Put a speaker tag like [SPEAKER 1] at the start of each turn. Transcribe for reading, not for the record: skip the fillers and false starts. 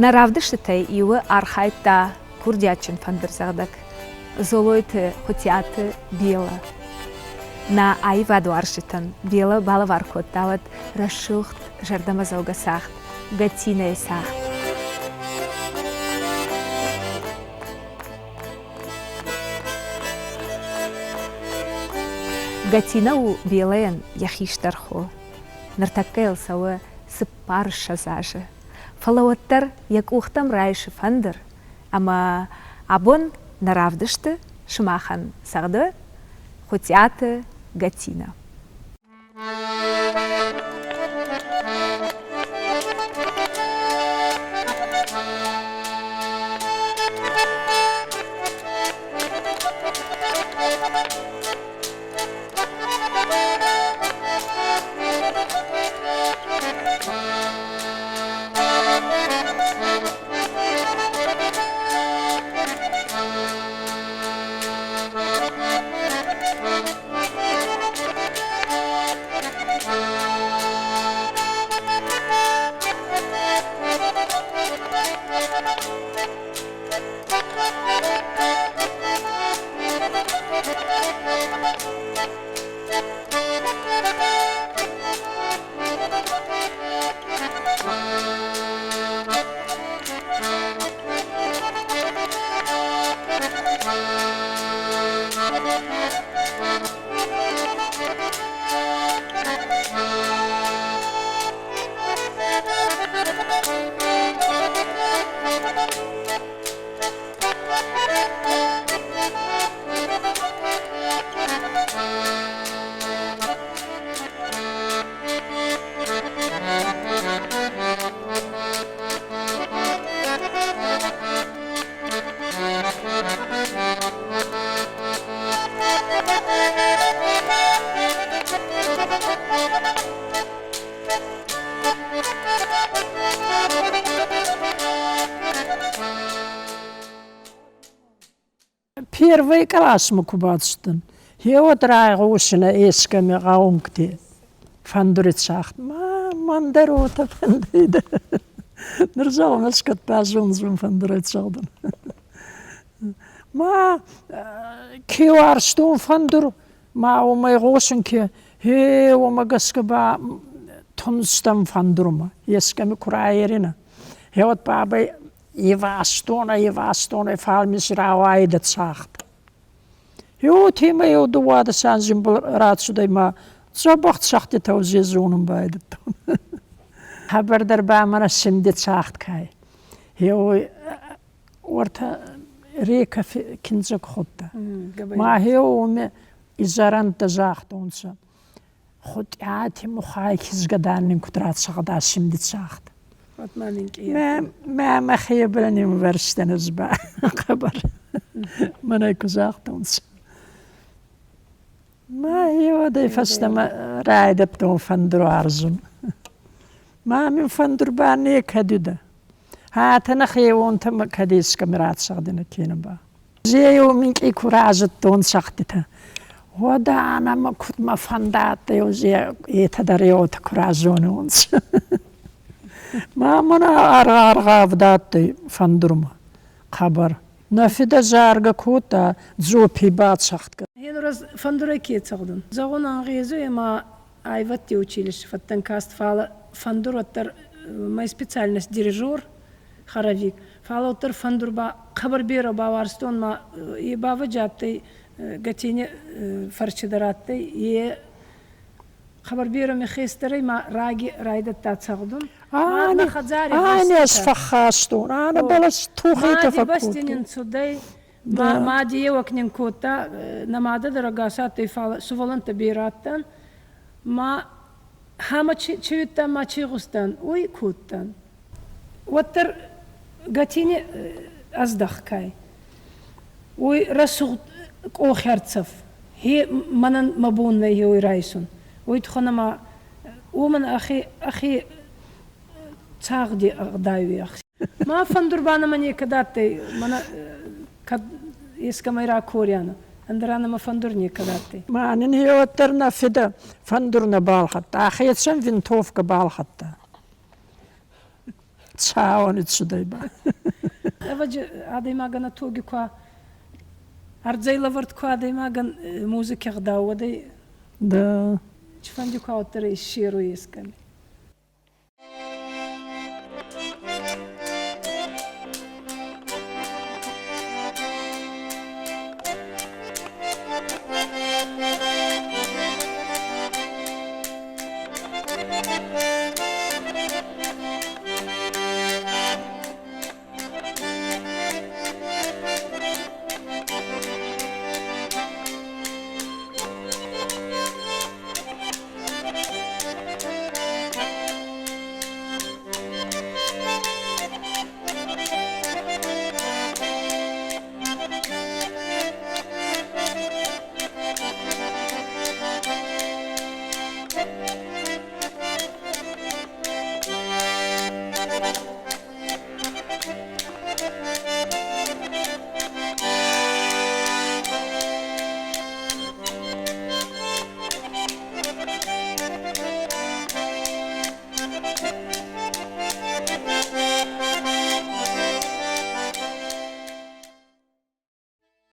[SPEAKER 1] Нӕ равдыстытӕй иуы архайдта курдиатджын фӕндырдзӕгъдӕг Золойты Хуытиаты Бела. Нӕ аивадуарзджытӕн Бела балӕвар кодта уӕд рӕсугъд, зӕрдӕмӕдзӕугӕ цагъд, Гатинӕйы цагъд. Гатинӕ у Белайӕн йӕ хистӕр хо. Ныртӕккӕ йыл цӕуы 40 азы. Фӕлӕ уӕддӕр йӕ къухтӕм райсы фӕндыр, ӕмӕ абон нӕ равдысты сымахӕн цӕгъды Хуытъиаты Гатинӕ.
[SPEAKER 2] Первый классмӕ куы бацыдтӕн, гъеуӕд райхъусынӕ ескӕми гъӕунгти фӕндури цагъд. Ма мӕн дӕр уотӕ фӕндидӕ. Нур зӕгъун, ӕз кӕд базондзӕн фӕндурӕй цӕгъдун. Ма ке уарзтон фӕндур, ма уомӕй гъосун ке, гье уомӕ гӕсгӕ ба тундзтӕн фӕндурмӕ, ескӕми ку раеринӕ. Гъеуӕд бабӕй ивазтон ӕй, ивазтон ӕй, фал мин си рауайидӕ цагъд. Еу темӕ еу дууадӕс анзи рацудӕй ма дзӕбӕх цӕгъдтитӕ зонун байдӕдтон. Хъӕбӕрдӕр ба мӕнӕ симди цагъд кай. Еу уӕртӕ рекӕ киндзӕг худта. Ма гьеу уоми изӕрӕнтӕ загътонцӕ. Хутъиати Мухай кизгӕ дан нин куд рацӕгъда симди цагъд. Мӕ мӕхебӕл нимвӕрстӕн ӕз ба хъӕбӕр. Мӕнӕй ку загътонцӕ. Ма еуӕдӕй фӕстӕмӕ райдӕдтон фӕндур уарзун. Ма мин фӕндур ба некӕд удӕ. Атӕ нӕхеуонтӕмӕ кӕд ескӕми рацӕгъдинӕ кенӕ ба. Зеу минкъий ку разудтон цӕгъдтитӕ, уӕд ӕнӕмӕ куд мӕ фӕндадтӕй етӕ дӕр еутӕ ку разонионцӕ. Ма мӕн аргъӕвд адтӕй фӕндурмӕ хъӕбӕр. Нӕ фидӕ заргӕ кодта, дзоппи бацӕгъдгӕ.
[SPEAKER 3] Гьенур ӕз фӕндурӕй ке цӕгъдун? Зӕгъун ӕнгъезуй ӕма аивӕдти училище фӕдтӕн каст, фал фӕндур уӕддӕр мӕ специальность дирижер, хоровик. Фал уӕддӕр фӕндур ба хъӕбӕр берӕ бауарзтон ма е бавӕджи адтӕй Гатини фӕрчи дӕр адтӕй, е хъӕбӕр берӕ ми хестӕрӕй ма раги райдӕдта цӕгъдун. Ма хӕдзари
[SPEAKER 2] Ане ӕз фӕххастон, ане бӕлас тухитӕ
[SPEAKER 3] Мади бӕсти нин цудӕй, мади еуӕг нин кодта, нӕ мадӕ дӕр ӕгас адтӕй, фал сувӕллӕнттӕ берӕ адтан. Ма хӕмӕ чи уидтан, ма чи гъустан, уой кодтан. Уӕддӕр Гатини ӕздӕхгӕй, уой рӕсугъд къохӕрдзӕф, хе мӕнӕн мӕ бон нӕй уой райсун. Уой туххӕн ӕма уомӕн ӕхе ӕхе цагъди ӕгъдауи Ма фӕндур ба нӕмӕ некӕд адтӕй, мӕнӕ кӕд ескӕмӕй ракорианӕ, ӕндӕра нӕмӕ фӕндур некӕд адтӕй.
[SPEAKER 2] Ма нин гьеуӕддӕр нӕ фидӕ фӕндур нӕ балхӕдта, ӕхецӕн винтовкӕ балхӕдта. Цауӕни цудӕй ба.
[SPEAKER 3] Ӕвӕджи адӕймагӕн ӕ тоги ку ӕрдзӕй лӕвӕрд ку адӕймагӕн музыки ӕгъдау, уӕд ӕй
[SPEAKER 2] Да.
[SPEAKER 3] Цифӕнди ку уӕддӕр иссеруй ескӕми.